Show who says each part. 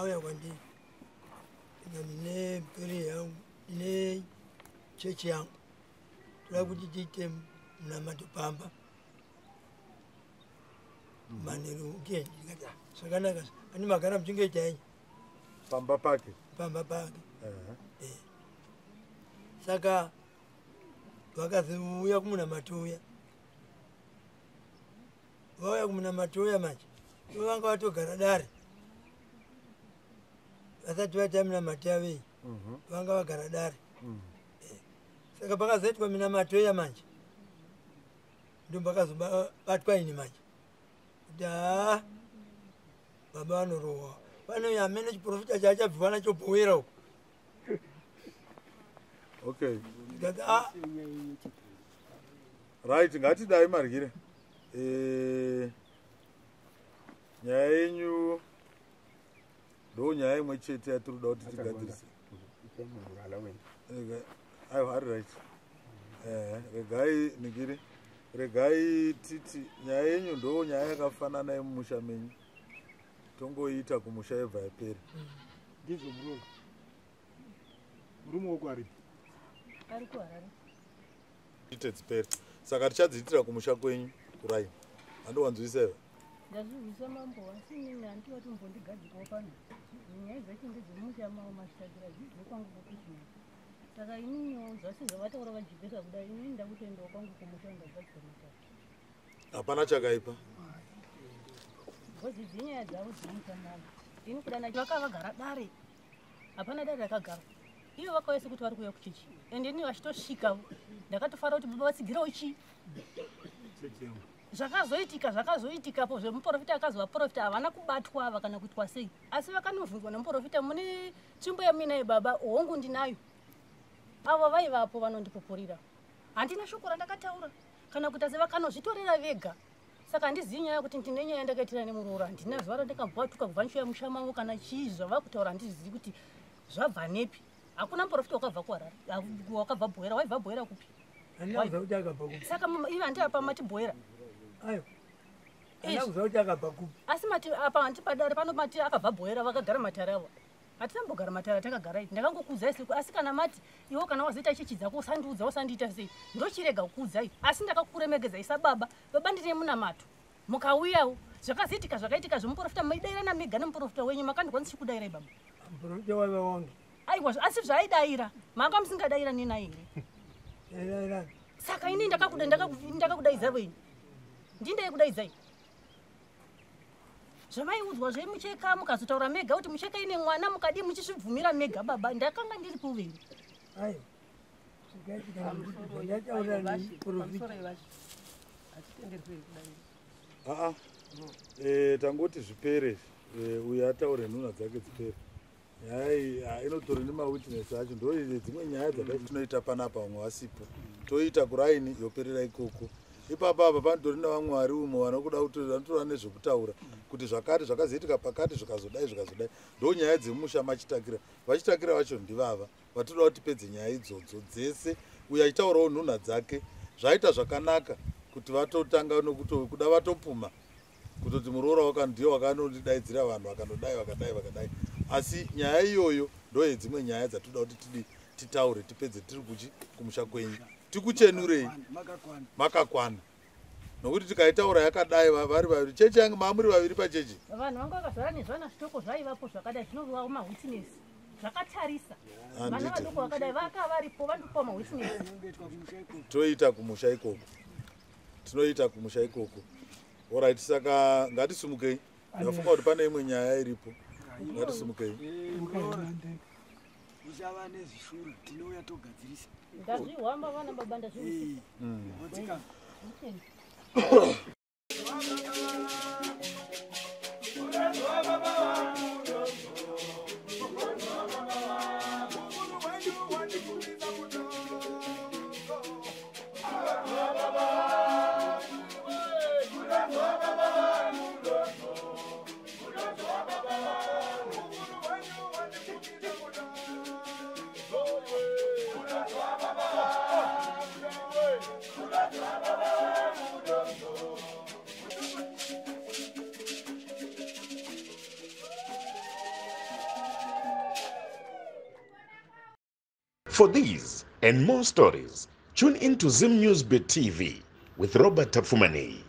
Speaker 1: Vauya kwandiri, ndine mperi yangu, ndine chechi yangu, toda kuti tiite munamato pamba manheru weekend. Ndikati, "Ah, zvakanaka, ani magara muchingoita henyu."
Speaker 2: Pamba pake?
Speaker 1: Pamba pake. Saka vakazouya kumunamato uya, vauya kumunamato uya manje, ivo vanga vatogara dare vasati vaita minamato yavo iyi. Vanga vagara dare. Saka pakazoitwa minamato iya manje, ndombakazobatwa ini manje kuti haa, baba vanorohwa pano, amene chiprofita chaachabviwa nacho Bhowera uko. Ndikati, "Ah."
Speaker 2: Right, ngatidai maryire. Nyaya yenyu ndo nyaya imwe chete yatiri kuda kuti tigadzirise. Aiwa, ari right. Regai ningiri, regai titi nyaya yenyu ndo nyaya yakafanana yemumusha menyu, tongoiita kumusha yebva yapera.
Speaker 3: Ndizvo, murume, murume wako aripi?
Speaker 4: Ari kuHarare.
Speaker 2: Ite dzipere, saka tichadziitira kumusha kwenyu kuraini, handiwanzwisa iva?
Speaker 4: Ndazvizwisa mambo, asi inini handiwa tombondigadzikawo pano. Nyaya dzacho ndedzemusha mavo masvitakira dzibve kwangu kukuchina. Saka ininiwo zvase zvavataura vajibheka kudai, inini ndakutoendawo kwangu kumusha ndagadzika matare.
Speaker 2: Hapana chakaipa.
Speaker 4: Because idzi nyaya dzavo dzemusha mavo, ini kudana vakavagara dare, hapana dare rakagarwa. Ivo vakauya sekuti vari kuuya kuchechi, ende ini vachitosvika ndakatofara kuti baba vatsigirawo chii. Zvakazoitika, zvakazoitikapo zvemuprofita akazovaprofita, havana kubatwa ava kana kuitwa sei, asi vakanovhunzwa nemuprofita, "Mune tsvimbo yamuinayo baba?" "Hongu, ndinayo." Avo vaivapo vanondipupurira, handina shoko randakataura kana kuita se vakanozvitorera vega. Saka handizivi nyaya yekuti ndine nyaya yandakaitira nemuroora. Handina zuva randakabvatuka kubva nchiuya musha mavo kana chii. Zvava kutaura handizivi kuti zvabva nepi. Hakuna muprofita wakabva kuHarare, wakabva Bhoera. Waibva Bhoera kupi?
Speaker 1: Handina kuziva kuti akabva kupi.
Speaker 4: Saka ive handi apa mati Bhoera.
Speaker 1: Aiwa, handina kuziva kuti akabva kupi.
Speaker 4: Asi mati apa handi padare pano mati akabva Bhoera, vakagara matare avo. Hatina mbogara matare atakagara iti ndakangokuudzai seku. Asi kana mati iwo kana wazoita chechi dzako usandiudza, usandiita sei, ndochirega kukuudzai. Asi ndakakuremekedzai sababa. Baba, ndine munamato, mukauyawo zvakazoitika, zvakaitika zvemuprofita, maidairana mega nemuprofita wenyu. Makandikwanisi chikudairai baba.
Speaker 1: Muprofita waiva wange.
Speaker 4: Aiwa, asi zvaidaira manga musingadaira nenai here?
Speaker 1: Dairairana.
Speaker 4: Saka ini ndakakudaidzai venyu, ndindaikudaidzai zvamaiudzwa zvemucheka, mukazotaura mega kuti mucheka ine mwana, mukadi muchisvibvumira mega. Baba, ndakanga ndiri kuveri.
Speaker 1: Aiwa, zvakaitika ndekuti ndataura nemuprofita.
Speaker 2: Aa, tangoti zvipere. Uyu ataure nhuna dzake dzipere. Nyaya iyi, ah, inotori nemawitness acho. Ndo dzimwe nyaya dzakatinoita panapa, vamwe vasipo, toita kuraini yoperera ikoko. Ipapa apa panotori nevamwe vari umo vanokuda kuti vanotora nezvekutaura kuti zvakati zvakazoitika pakati, zvikazodai, zvikazodai. Ndo nyaya dzemusha machitakira. Vachitakira vacho ndivava vatoda kuti tipedze nyaya idzodzo dzese. Uyu achitaurawo nhunha dzake, zvaita zvakanaka kuti vatotanga nokuto kuda vatopuma kutoti muroora waka ndiye wakanondidaidzira vanhu vakanodai, vakadai, vakadai. Asi nyaya iyoyo ndo yedzimwe nyaya dzatoda kuti tidi titaure, tipedze tiri kuchi kumusha kwenyu, tikuchenurei.
Speaker 3: Makakwana.
Speaker 2: Makakwana, nokuti tikaitaura yakadai vari vaviri, chechi yange maamuri vaviri pachechi.
Speaker 4: Vanhu vanga vakazara nezvana zvitoko zvaivapo zvakadai, zvinova mawitness zvakatarisa vana
Speaker 2: Handiti.
Speaker 4: vadoko vakadai vaka varipo vandopiwa mawitness.
Speaker 2: Toita kumusha ikoko, tinoita kumusha ikoko. Alright, saka ngatisumukei. Ndafunga kuti pane imwe nyaya iripo, ngatisumukei.
Speaker 3: Muroora, uchava nezvishura, tinouya togadzirisa.
Speaker 4: Ndazvihwamba vana baba, ndazvihwisisa.
Speaker 3: Vodzikama.
Speaker 2: Baba.
Speaker 5: For these and more stories, tune in to Zim News Bit TV with Robert Tapfumaneyi.